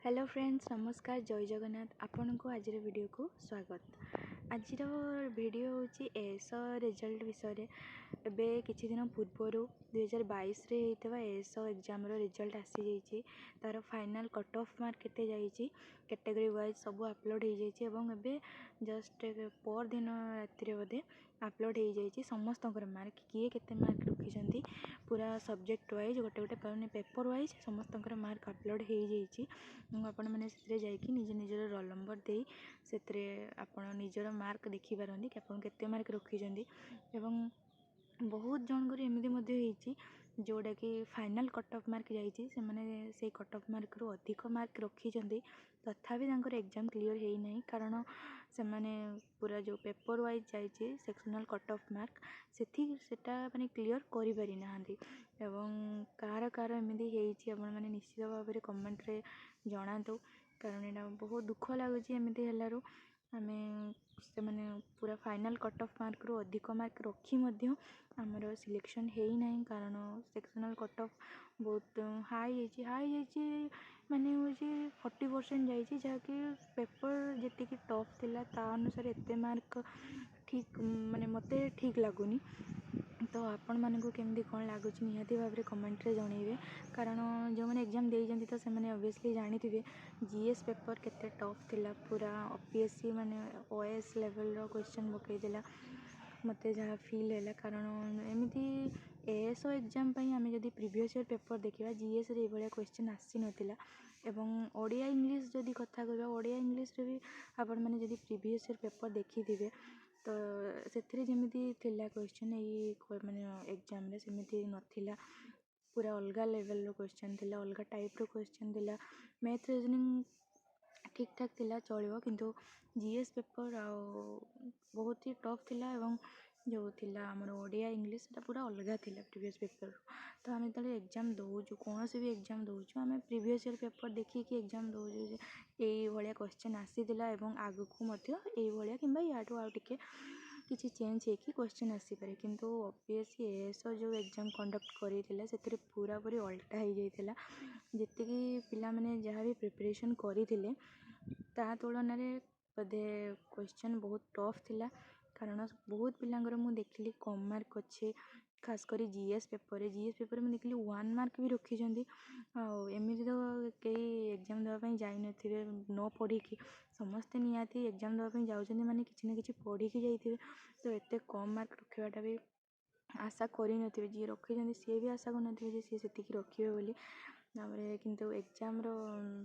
Hello friends, ନମସ୍କାର, ଜୟ ଜଗନ୍ନାଥ। ଆପଣଙ୍କୁ ଆଜିର ଭିଡ଼ିଓକୁ ସ୍ୱାଗତ। ଆଜିର ଭିଡ଼ିଓ ହେଉଛି ଏଏସ୍ଓ ରେଜଲ୍ଟ ବିଷୟରେ। ଏବେ କିଛି ଦିନ ପୂର୍ବରୁ 2022ରେ ହେଇଥିବା ଏଏସ୍ଓ ଏକ୍ଜାମ୍ର ରେଜଲ୍ଟ ଆସିଯାଇଛି। ତା'ର ଫାଇନାଲ୍ କଟ୍ ଅଫ୍ ମାର୍କ କେତେ ଯାଇଛି, କ୍ୟାଟେଗୋରୀ ୱାଇଜ୍ ସବୁ ଅପଲୋଡ଼୍ ହେଇଯାଇଛି ଏବଂ ଏବେ ଜଷ୍ଟ ପରଦିନ ରାତିରେ ବୋଧେ ଅପଲୋଡ଼୍ ହେଇଯାଇଛି ସମସ୍ତଙ୍କର ମାର୍କ, କିଏ କେତେ ମାର୍କ ରଖିଛନ୍ତି। ପୁରା ସବଜେକ୍ଟ ୱାଇଜ୍, ଗୋଟେ ଗୋଟେ ମାନେ ପେପର୍ ୱାଇଜ୍ ସମସ୍ତଙ୍କର ମାର୍କ ଅପଲୋଡ଼୍ ହେଇଯାଇଛି ଏବଂ ଆପଣମାନେ ସେଥିରେ ଯାଇକି ନିଜ ନିଜର ରୋଲ୍ ନମ୍ବର ଦେଇ ସେଥିରେ ଆପଣ ନିଜର ମାର୍କ ଦେଖିପାରନ୍ତି କି ଆପଣ କେତେ ମାର୍କ ରଖିଛନ୍ତି। ଏବଂ ବହୁତ ଜଣଙ୍କର ଏମିତି ମଧ୍ୟ ହେଇଛି, ଯେଉଁଟାକି ଫାଇନାଲ୍ କଟ୍ ଅଫ୍ ମାର୍କ ଯାଇଛି, ସେମାନେ ସେଇ କଟ୍ ଅଫ୍ ମାର୍କରୁ ଅଧିକ ମାର୍କ ରଖିଛନ୍ତି, ତଥାପି ତାଙ୍କର ଏକ୍ଜାମ୍ କ୍ଲିଅର୍ ହେଇନାହିଁ, କାରଣ ସେମାନେ ପୁରା ଯେଉଁ ପେପର୍ ୱାଇଜ୍ ଯାଇଛି ସେକ୍ସନାଲ୍ କଟ୍ ଅଫ୍ ମାର୍କ, ସେଟା ମାନେ କ୍ଲିଅର୍ କରିପାରିନାହାନ୍ତି। ଏବଂ କାହାର କାହାର ଏମିତି ହେଇଛି, ଆପଣମାନେ ନିଶ୍ଚିତ ଭାବରେ କମେଣ୍ଟରେ ଜଣାନ୍ତୁ, କାରଣ ଏଇଟା ବହୁତ ଦୁଃଖ ଲାଗୁଛି ଏମିତି ହେଲାରୁ। ଆମେ ସେମାନେ ପୁରା ଫାଇନାଲ୍ କଟ୍ ଅଫ୍ ମାର୍କରୁ ଅଧିକ ମାର୍କ ରଖି ମଧ୍ୟ ଆମର ସିଲେକ୍ସନ୍ ହେଇନାହିଁ, କାରଣ ସେକ୍ସନାଲ୍ କଟ୍ ଅଫ୍ ବହୁତ ହାଇ ହେଇଛି। ହାଇ ହେଇଛି ମାନେ ହେଉଛି 40% ଯାଇଛି, ଯାହାକି ପେପର୍ ଯେତିକି ଟଫ୍ ଥିଲା ତା ଅନୁସାରେ ଏତେ ମାର୍କ ଠିକ୍ ମାନେ ମୋତେ ଠିକ୍ ଲାଗୁନି। ତ ଆପଣମାନଙ୍କୁ କେମିତି କ'ଣ ଲାଗୁଛି, ନିହାତି ଭାବରେ କମେଣ୍ଟରେ ଜଣାଇବେ, କାରଣ ଯେଉଁମାନେ ଏକ୍ଜାମ୍ ଦେଇଛନ୍ତି ତ ସେମାନେ ଅବଭିୟସ୍ଲି ଜାଣିଥିବେ ଜି ଏସ୍ ପେପର୍ କେତେ ଟଫ୍ ଥିଲା। ପୁରା ଓ ପି ଏସ୍ ସି ମାନେ ଓ ଏସ୍ ଲେଭେଲ୍ର କ୍ୱେଶ୍ଚନ୍ ପକାଇଥିଲା, ମୋତେ ଯାହା ଫିଲ୍ ହେଲା। କାରଣ ଏମିତି ଏ ଏସ୍ ଓ ଏକ୍ଜାମ୍ ପାଇଁ ଆମେ ଯଦି ପ୍ରିଭିୟସ୍ ଇୟର୍ ପେପର୍ ଦେଖିବା, ଜି ଏସ୍ରେ ଏଇଭଳିଆ କ୍ୱେଶ୍ଚନ୍ ଆସିନଥିଲା। ଏବଂ ଓଡ଼ିଆ ଇଂଲିଶ ଯଦି କଥା କହିବା, ଓଡ଼ିଆ ଇଂଲିଶରେ ବି ଆପଣମାନେ ଯଦି ପ୍ରିଭିୟସ୍ ଇୟର୍ ପେପର୍ ଦେଖିଥିବେ ତ ସେଥିରେ ଯେମିତି ଥିଲା କ୍ୱେଶ୍ଚନ୍, ଏଇ ମାନେ ଏକ୍ଜାମ୍ରେ ସେମିତି ନଥିଲା। ପୁରା ଅଲଗା ଲେଭେଲ୍ର କ୍ୱେଶ୍ଚନ୍ ଥିଲା, ଅଲଗା ଟାଇପ୍ର କ୍ୱେଶ୍ଚନ୍ ଥିଲା। ମ୍ୟାଥ୍ ରିଜନିଂ ଠିକ୍ ଠାକ୍ ଥିଲା, ଚଳିବ, କିନ୍ତୁ ଜି ଏସ୍ ପେପର୍ ଆଉ ବହୁତ ହି ଟଫ୍ ଥିଲା ଏବଂ ଯେଉଁ ଥିଲା ଆମର ଓଡ଼ିଆ ଇଂଲିଶ, ସେଇଟା ପୁରା ଅଲଗା ଥିଲା ପ୍ରିଭିୟସ୍ ପେପର୍ରୁ। ତ ଆମେ ଯେତେବେଳେ ଏକ୍ଜାମ୍ ଦେଉଛୁ, କୌଣସି ବି ଏକ୍ଜାମ୍ ଦେଉଛୁ, ଆମେ ପ୍ରିଭିୟସ୍ ଇୟର୍ ପେପର୍ ଦେଖିକି ଏକ୍ଜାମ୍ ଦେଉଛୁ ଯେ ଏଇଭଳିଆ କ୍ୱେଶ୍ଚନ୍ ଆସିଥିଲା ଏବଂ ଆଗକୁ ମଧ୍ୟ ଏଇଭଳିଆ କିମ୍ବା ୟାଠୁ ଆଉ ଟିକେ କିଛି ଚେଞ୍ଜ ହେଇକି କ୍ୱେଶ୍ଚନ୍ ଆସିପାରେ। କିନ୍ତୁ ଓ P S C A S O ଯେଉଁ ଏକ୍ଜାମ୍ କଣ୍ଡକ୍ଟ କରିଥିଲା, ସେଥିରେ ପୁରାପୁରି ଅଲଟା ହେଇଯାଇଥିଲା। ଯେତିକି ପିଲାମାନେ ଯାହା ବି ପ୍ରିପାରେସନ୍ କରିଥିଲେ, ତା ତୁଳନାରେ ବୋଧେ କ୍ୱେଶ୍ଚନ୍ ବହୁତ ଟଫ୍ ଥିଲା, କାରଣ ବହୁତ ପିଲାଙ୍କର ମୁଁ ଦେଖିଲି କମ୍ ମାର୍କ ଅଛି, ଖାସ୍ କରି ଜି ଏସ୍ ପେପର୍ରେ। ଜି ଏସ୍ ପେପର୍ରେ ମୁଁ ଦେଖିଲି 1 ମାର୍କ ବି ରଖିଛନ୍ତି। ଆଉ ଏମିତି ତ କେହି ଏକ୍ଜାମ୍ ଦେବା ପାଇଁ ଯାଇନଥିବେ ନ ପଢ଼ିକି। ସମସ୍ତେ ନିହାତି ଏକ୍ଜାମ୍ ଦେବା ପାଇଁ ଯାଉଛନ୍ତି ମାନେ କିଛି ନା କିଛି ପଢ଼ିକି ଯାଇଥିବେ। ତ ଏତେ କମ୍ ମାର୍କ ରଖିବାଟା ବି ଆଶା କରିନଥିବେ। ଯିଏ ରଖିଛନ୍ତି ସିଏ ବି ଆଶା କରିନଥିବେ ଯେ ସିଏ ସେତିକି ରଖିବେ ବୋଲି। ତାପରେ କିନ୍ତୁ ଏକ୍ଜାମ୍ର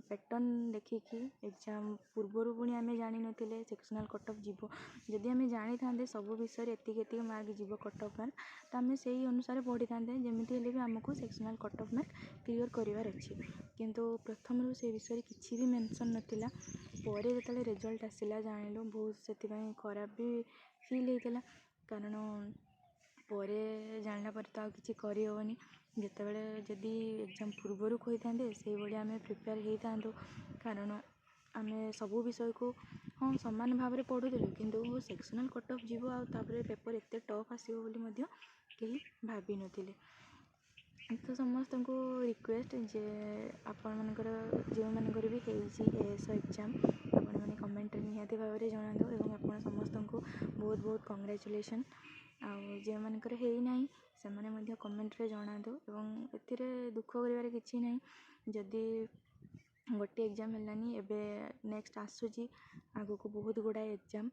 ପ୍ୟାଟର୍ନ ଦେଖିକି, ଏକ୍ଜାମ୍ ପୂର୍ବରୁ ପୁଣି ଆମେ ଜାଣିନଥିଲେ ସେକ୍ସନାଲ୍ କଟ୍ ଅଫ୍ ଯିବ। ଯଦି ଆମେ ଜାଣିଥାନ୍ତେ ସବୁ ବିଷୟରେ ଏତିକି ଏତିକି ମାର୍କ ଯିବ କଟ୍ ଅଫ୍ ମାର୍କ, ତ ଆମେ ସେଇ ଅନୁସାରେ ପଢ଼ିଥାନ୍ତେ, ଯେମିତି ହେଲେ ବି ଆମକୁ ସେକ୍ସନାଲ୍ କଟ୍ ଅଫ୍ ମାର୍କ କ୍ଲିଅର୍ କରିବାର ଅଛି। କିନ୍ତୁ ପ୍ରଥମରୁ ସେ ବିଷୟରେ କିଛି ବି ମେନସନ୍ ନଥିଲା। ପରେ ଯେତେବେଳେ ରେଜଲ୍ଟ ଆସିଲା ଜାଣିଲୁ, ବହୁତ ସେଥିପାଇଁ ଖରାପ ବି ଫିଲ୍ ହେଇଥିଲା, କାରଣ ପରେ ଜାଣିଲା ପରେ ତ ଆଉ କିଛି କରିହେବନି। ଯେତେବେଳେ ଯଦି ଏକ୍ଜାମ୍ ପୂର୍ବରୁ କହିଥାନ୍ତେ, ସେଇଭଳି ଆମେ ପ୍ରିପେୟାର ହେଇଥାନ୍ତୁ, କାରଣ ଆମେ ସବୁ ବିଷୟକୁ ହଁ ସମାନ ଭାବରେ ପଢ଼ୁଥିଲୁ, କିନ୍ତୁ ସେକ୍ସନାଲ୍ କଟ୍ ଅଫ୍ ଯିବ ଆଉ ତାପରେ ପେପର୍ ଏତେ ଟଫ୍ ଆସିବ ବୋଲି ମଧ୍ୟ କେହି ଭାବିନଥିଲେ। ତ ସମସ୍ତଙ୍କୁ ରିକ୍ୱେଷ୍ଟ ଯେ ଆପଣମାନଙ୍କର ଯେଉଁମାନଙ୍କର ବି ହେଇଛି ଏ ଏସ୍ ଓ ଏକ୍ଜାମ୍, ଆପଣମାନେ କମେଣ୍ଟରେ ନିହାତି ଭାବରେ ଜଣାନ୍ତୁ ଏବଂ ଆପଣ ସମସ୍ତଙ୍କୁ ବହୁତ ବହୁତ କଂଗ୍ରାଚୁଲେସନ୍। ଆଉ ଯେଉଁମାନଙ୍କର ହେଇନାହିଁ, ସେମାନେ ମଧ୍ୟ କମେଣ୍ଟରେ ଜଣାନ୍ତୁ। ଏବଂ ଏଥିରେ ଦୁଃଖ କରିବାର କିଛି ନାହିଁ। ଯଦି ଗୋଟିଏ ଏକ୍ଜାମ୍ ହେଲାନି, ଏବେ ନେକ୍ସଟ ଆସୁଛି ଆଗକୁ ବହୁତ ଗୁଡ଼ାଏ ଏକ୍ଜାମ୍।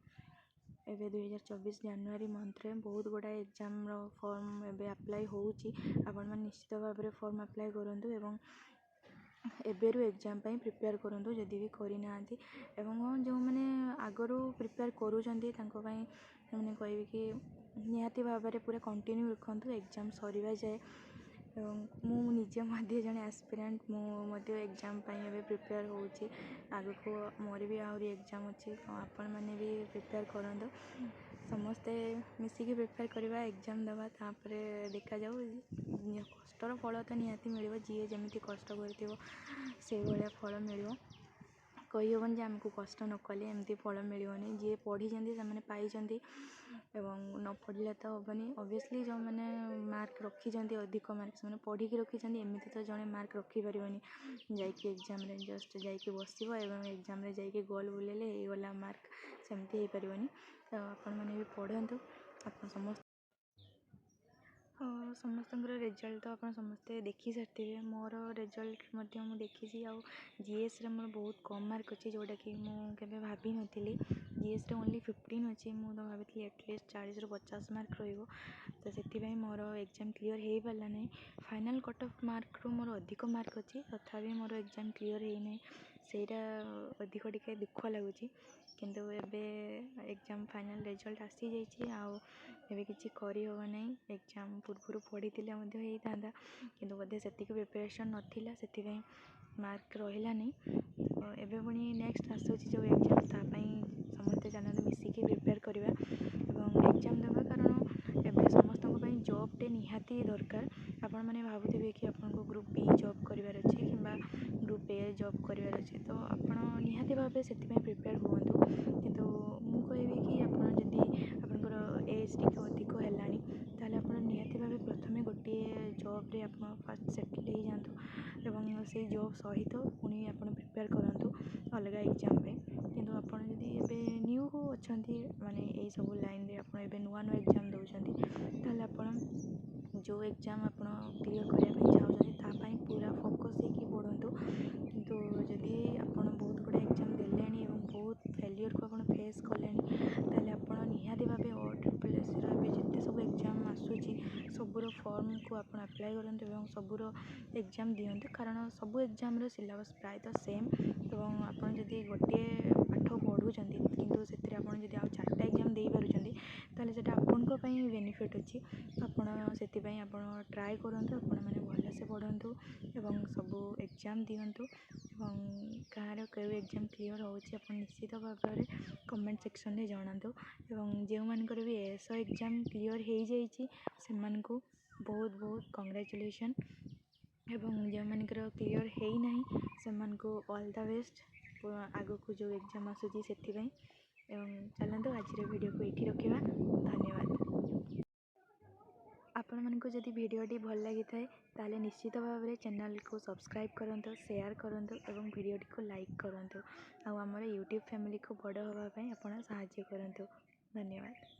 ଏବେ 2024 ଜାନୁଆରୀ ମନ୍ଥରେ ବହୁତ ଗୁଡ଼ାଏ ଏକ୍ଜାମ୍ର ଫର୍ମ ଏବେ ଆପ୍ଲାଏ ହେଉଛି। ଆପଣମାନେ ନିଶ୍ଚିତ ଭାବରେ ଫର୍ମ ଆପ୍ଲାଏ କରନ୍ତୁ ଏବଂ ଏବେରୁ ଏକ୍ଜାମ୍ ପାଇଁ ପ୍ରିପେୟାର କରନ୍ତୁ ଯଦି ବି କରିନାହାନ୍ତି। ଏବଂ ଯେଉଁମାନେ ଆଗରୁ ପ୍ରିପେୟାର କରୁଛନ୍ତି, ତାଙ୍କ ପାଇଁ ସେମାନେ କହିବେ କି ନିହାତି ଭାବରେ ପୁରା କଣ୍ଟିନ୍ୟୁ ରଖନ୍ତୁ ଏକ୍ଜାମ୍ ସରିବା ଯାଏ। ଏବଂ ମୁଁ ନିଜେ ମଧ୍ୟ ଜଣେ ଆସ୍ପିରାଣ୍ଟ, ମୁଁ ମଧ୍ୟ ଏକ୍ଜାମ୍ ପାଇଁ ଏବେ ପ୍ରିପେୟାର ହେଉଛି। ଆଗକୁ ମୋର ବି ଆହୁରି ଏକ୍ଜାମ୍ ଅଛି। ତ ଆପଣମାନେ ବି ପ୍ରିପେୟାର କରନ୍ତୁ, ସମସ୍ତେ ମିଶିକି ପ୍ରିପେୟାର କରିବା, ଏକ୍ଜାମ୍ ଦେବା, ତାପରେ ଦେଖାଯାଉ। କଷ୍ଟର ଫଳ ତ ନିହାତି ମିଳିବ, ଯିଏ ଯେମିତି କଷ୍ଟ କରିଥିବ ସେଇଭଳିଆ ଫଳ ମିଳିବ। କହିହେବନି ଯେ ଆମକୁ କଷ୍ଟ ନ କଲେ ଏମିତି ଫଳ ମିଳିବନି। ଯିଏ ପଢ଼ିଛନ୍ତି, ସେମାନେ ପାଇଛନ୍ତି ଏବଂ ନ ପଢ଼ିଲେ ତ ହେବନି। ଅଭିୟସ୍ଲି ଯେଉଁମାନେ ମାର୍କ ରଖିଛନ୍ତି, ଅଧିକ ମାର୍କ, ସେମାନେ ପଢ଼ିକି ରଖିଛନ୍ତି। ଏମିତି ତ ଜଣେ ମାର୍କ ରଖିପାରିବନି, ଯାଇକି ଏଗ୍ଜାମ୍ରେ ଜଷ୍ଟ ଯାଇକି ବସିବ ଏବଂ ଏଗ୍ଜାମ୍ରେ ଯାଇକି ଗୋଲ ବୁଲେଇଲେ ହେଇଗଲା ମାର୍କ, ସେମିତି ହେଇପାରିବନି। ତ ଆପଣମାନେ ବି ପଢ଼ନ୍ତୁ। ଆପଣ ସମସ୍ତ ସମସ୍ତଙ୍କର ରେଜଲ୍ଟ ତ ଆପଣ ସମସ୍ତେ ଦେଖି ସାରିଥିବେ। ମୋର ରେଜଲ୍ଟ ମଧ୍ୟ ମୁଁ ଦେଖିଛି ଆଉ ଜିଏସ୍ରେ ମୋର ବହୁତ କମ୍ ମାର୍କ ଅଛି, ଯେଉଁଟାକି ମୁଁ କେବେ ଭାବିନଥିଲି। ଜିଏସ୍ରେ ଓନ୍ଲି 15 ଅଛି। ମୁଁ ତ ଭାବିଥିଲି ଆଟଲିଷ୍ଟ 40ରୁ 50 ମାର୍କ ରହିବ। ତ ସେଥିପାଇଁ ମୋର ଏଗ୍ଜାମ୍ କ୍ଲିୟର୍ ହେଇପାରିଲା ନାହିଁ। ଫାଇନାଲ୍ କଟ୍ ଅଫ୍ ମାର୍କରୁ ମୋର ଅଧିକ ମାର୍କ ଅଛି, ତଥାପି ମୋର ଏଗ୍ଜାମ୍ କ୍ଲିୟର୍ ହେଇନାହିଁ। ସେଇଟା ଅଧିକ ଟିକେ ଦୁଃଖ ଲାଗୁଛି। କିନ୍ତୁ ଏବେ ଏଗ୍ଜାମ୍ ଫାଇନାଲ୍ ରେଜଲ୍ଟ ଆସିଯାଇଛି ଆଉ ଏବେ କିଛି କରିହେବ ନାହିଁ। ଏଗ୍ଜାମ୍ ପୂର୍ବରୁ ପଢ଼ିଥିଲେ ମଧ୍ୟ ହେଇଥାନ୍ତା, କିନ୍ତୁ ବୋଧେ ସେତିକି ପ୍ରିପାରେସନ୍ ନଥିଲା, ସେଥିପାଇଁ ମାର୍କ ରହିଲାନି। ତ ଏବେ ପୁଣି ନେକ୍ସଟ ଆସୁଛି ଯେଉଁ ଏଗ୍ଜାମ୍, ତା ପାଇଁ ସମସ୍ତେ ଚାଲନ୍ତୁ ମିଶିକି ପ୍ରିପେୟାର କରିବା ଏବଂ ଏଗ୍ଜାମ୍ ଦେବା, କାରଣ ଏବେ ସମସ୍ତଙ୍କ ପାଇଁ ଜବ୍ଟେ ନିହାତି ଦରକାର। ଆପଣମାନେ ଭାବୁଥିବେ କି ଆପଣଙ୍କୁ ଗ୍ରୁପ୍ ବି ଜବ୍ କରିବାର ଅଛି କିମ୍ବା ଗ୍ରୁପ୍ ଏ ଜବ୍ କରିବାର ଅଛି, ତ ଆପଣ ନିହାତି ଭାବେ ସେଥିପାଇଁ ପ୍ରିପେୟାର ହୁଅନ୍ତୁ। କିନ୍ତୁ ମୁଁ କହିବି କି ଆପଣ ଯଦି ଆପଣଙ୍କର ଏଜ୍ ଟିକେ ଅଧିକ ହେଲାଣି, ତାହେଲେ ଆପଣ ନିହାତି ଭାବେ ପ୍ରଥମେ ଗୋଟିଏ ଜବ୍ରେ ଆପଣ ଫାଷ୍ଟ ସେଟେଲ୍ ହେଇଯାଆନ୍ତୁ ଏବଂ ସେଇ ଜବ୍ ସହିତ ପୁଣି ଆପଣ ପ୍ରିପେୟାର କରନ୍ତୁ ଅଲଗା ଏଗ୍ଜାମ୍ ପାଇଁ। କିନ୍ତୁ ଆପଣ ଯଦି ଏବେ ନ୍ୟୁ ଅଛନ୍ତି, ମାନେ ଏଇସବୁ ଲାଇନ୍ରେ ଆପଣ ଏବେ ନୂଆ ନୂଆ ଏଗ୍ଜାମ୍ ଦେଉଛନ୍ତି, ତାହେଲେ ଆପଣ ଯେଉଁ ଏଗ୍ଜାମ୍ ଆପଣ କ୍ଲିୟର୍ କରିବା ପାଇଁ ଚାହୁଁଛନ୍ତି, ତା ପାଇଁ ପୁରା ଫୋକସ୍ ହେଇକି ପଢ଼ନ୍ତୁ। କିନ୍ତୁ ଯଦି ଆପଣ ବହୁତ ଗୁଡ଼ାଏ ଏଗ୍ଜାମ୍ ଦେଲେଣି ଏବଂ ବହୁତ ଫେଲିୟର୍କୁ ଆପଣ ଫେସ୍ କଲେଣି, ତାହେଲେ ଆପଣ ନିହାତି ଭାବେ OSSSCର ଏବେ ଯେତେ ସବୁ ଏଗ୍ଜାମ୍ ଆସୁଛି, ସବୁର ଫର୍ମକୁ ଆପଣ ଆପ୍ଲାଏ କରନ୍ତୁ ଏବଂ ସବୁର ଏଗ୍ଜାମ୍ ଦିଅନ୍ତୁ, କାରଣ ସବୁ ଏଗ୍ଜାମ୍ର ସିଲାବସ୍ ପ୍ରାୟତଃ ସେମ୍। ଏବଂ ଆପଣ ଯଦି ଗୋଟିଏ ପାଠ ପଢ଼ୁଛନ୍ତି, କିନ୍ତୁ ସେଥିରେ ଆପଣ ଯଦି ଆଉ ଚାରିଟା ଏଗ୍ଜାମ୍ ଦେଇପାରୁଛନ୍ତି, ତାହେଲେ ସେଇଟା ଆପଣଙ୍କ ପାଇଁ ବେନିଫିଟ୍ ଅଛି। ଆପଣ ସେଥିପାଇଁ ଆପଣ ଟ୍ରାଏ କରନ୍ତୁ। ଆପଣମାନେ ଭଲସେ ପଢ଼ନ୍ତୁ ଏବଂ ସବୁ ଏଗ୍ଜାମ୍ ଦିଅନ୍ତୁ ଏବଂ କାହାର କେଉଁ ଏଗ୍ଜାମ୍ କ୍ଲିୟର୍ ହେଉଛି, ଆପଣ ନିଶ୍ଚିତ ଭାବରେ କମେଣ୍ଟ ସେକ୍ସନ୍ରେ ଜଣାନ୍ତୁ। ଏବଂ ଯେଉଁମାନଙ୍କର ବି ଏଏସ୍ଓ ଏଗ୍ଜାମ୍ କ୍ଲିୟର୍ ହେଇଯାଇଛି, ସେମାନଙ୍କୁ ବହୁତ ବହୁତ କଂଗ୍ରାଚୁଲେସନ୍ ଏବଂ ଯେଉଁମାନଙ୍କର କ୍ଲିୟର୍ ହେଇନାହିଁ, ସେମାନଙ୍କୁ ଅଲ୍ the best ଆଗକୁ ଯେଉଁ ଏଗ୍ଜାମ୍ ଆସୁଛି ସେଥିପାଇଁ। ଏବଂ ଚାଲନ୍ତୁ, ଆଜିର ଭିଡ଼ିଓକୁ ଏଇଠି ରଖିବା। ଧନ୍ୟବାଦ। ଆପଣମାନଙ୍କୁ ଯଦି ଭିଡ଼ିଓଟି ଭଲ ଲାଗିଥାଏ, ତାହେଲେ ନିଶ୍ଚିତ ଭାବରେ ଚ୍ୟାନେଲ୍କୁ ସବସ୍କ୍ରାଇବ୍ କରନ୍ତୁ, ସେୟାର କରନ୍ତୁ ଏବଂ ଭିଡ଼ିଓଟିକୁ ଲାଇକ୍ କରନ୍ତୁ ଆଉ ଆମର ୟୁଟ୍ୟୁବ୍ ଫ୍ୟାମିଲିକୁ ବଡ଼ ହେବା ପାଇଁ ଆପଣ ସାହାଯ୍ୟ କରନ୍ତୁ। ଧନ୍ୟବାଦ।